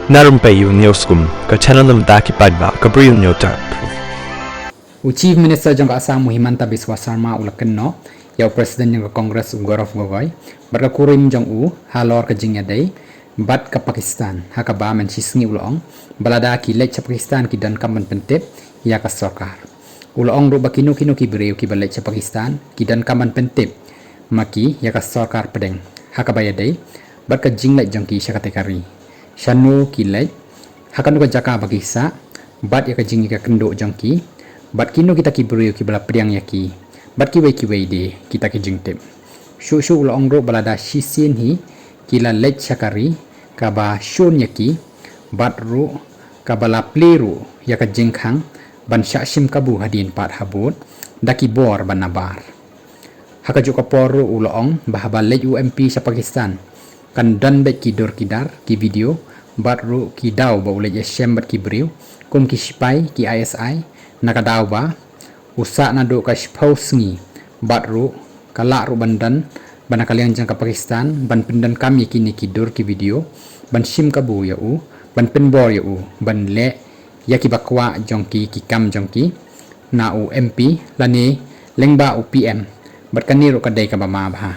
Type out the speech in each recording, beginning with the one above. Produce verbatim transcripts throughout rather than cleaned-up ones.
Na rympei ïa u News Kum, ka channel na bynta ki paidbah ka Bri u Hynñiewtrep. U Chief Minister jong ka Assam u Himanta Biswa Sarma u la kynnoh ïa u President jong ka Congress u Gaurav Gogoi bad ka kurim jong u halor ka jingïadei bad ka Pakistan, ha kaba mynshisngi u la ong ba lada ki leit sha Pakistan ki donkam ban pyntip ïa ka sorkar. U la ong ruh ba kino kino ki briew kiba leit sha Pakistan ki donkam ban pyntip ma ki ïa ka sorkar pdeng ha kaba ïadei bad ka jingleit jong ki sha katei ka ri, shano ki leit, ha kano ka jaka ba ki sah, bad ïa ka jingïakynduh jong ki bad kino kita ki briew kiba la pdiang ïa ki bad kiwei kiwei de kita ki jingtip. Shuh shuh u la ong ruh ba lada shisien hi ki la leit sha ka ri kaba shun ïa ki bad ruh kaba la plie ruh ïa ka jingkhang ban shah shim kabu hadien pat habud da ki bor ba nabar. Ha kajuh ka por ruh u la ong ba haba leit u MP sha Pakistan kan don beit ki dur ki dar, ki video bad ruh ki daw ba u leit ïashem bad ki briew kum ki shipai, ki ISI, na ka daw ba u sah naduh ka shiphew sngi bad ruh ka lah ruh ban don ba na ka liang jong ka Pakistan ban pyndonkam ïa kine ki dur ki video ban shim kabu ïa u, ban pynbor ïa u ban leh ïa kiba kwah jong ki, ki kam jong ki na u MP lane lyngba u PM. Bad kane ruh ka dei kaba ma bha.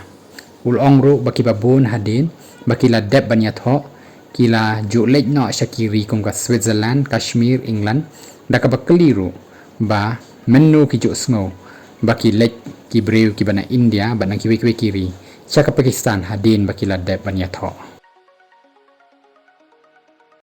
U la ong ruh ba kiba bun hadien ba ki la dep ban ïathoh ki la ju leit noh sha ki ri kum ka Switzerland, Kashmir, England, da kaba kylli ruh ba mynno ki ju sngew ba ki leit ki briew kiba na India bad na kiwei kiwei ki ri sha ka Pakistan hadien ba ki la dep ban ïathoh.